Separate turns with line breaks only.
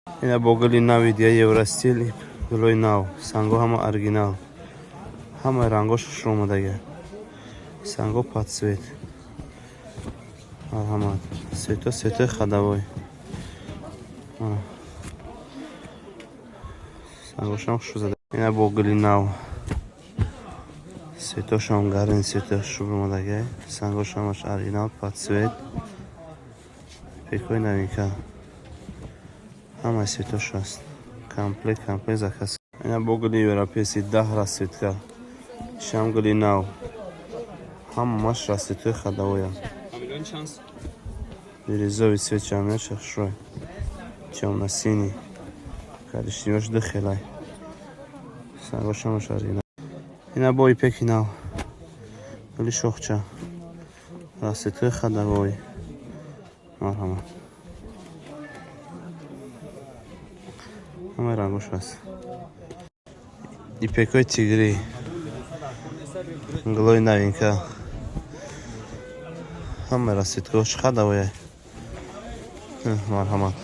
Ина бо гули нави дига, Евростил, гулои нав, санго ҳама оригинал, ҳамаи рангош хушро омадага, санго под цвет. Марҳамат, цвето, цветои ходовой. Мана, сангошам хушро зада. Ина бо гули нав, цветошам гарин, цвето хушро омадага, сангош ҳамаш оригинал, под цвет, пекои новинка, ҳамаи цветош ҳаст, комплект, комплект заказ. Ина бо гули европейский, 10 расцветка, шам гули нав, ҳамаш расцветои ходовоя. Бирюзовый цвет чамяша хушрой, тёмно-синий, коричневаш ду хелай, сангош ҳамаш оригинал. Ина бо ипеки нав, гули шохча, расцветои ходовой. Марҳамат, ҳамаи рангош ҳаст. Ипекои тигрӣ, гулои новинка, ҳамаи расцветкош ходовоя. Марҳамат.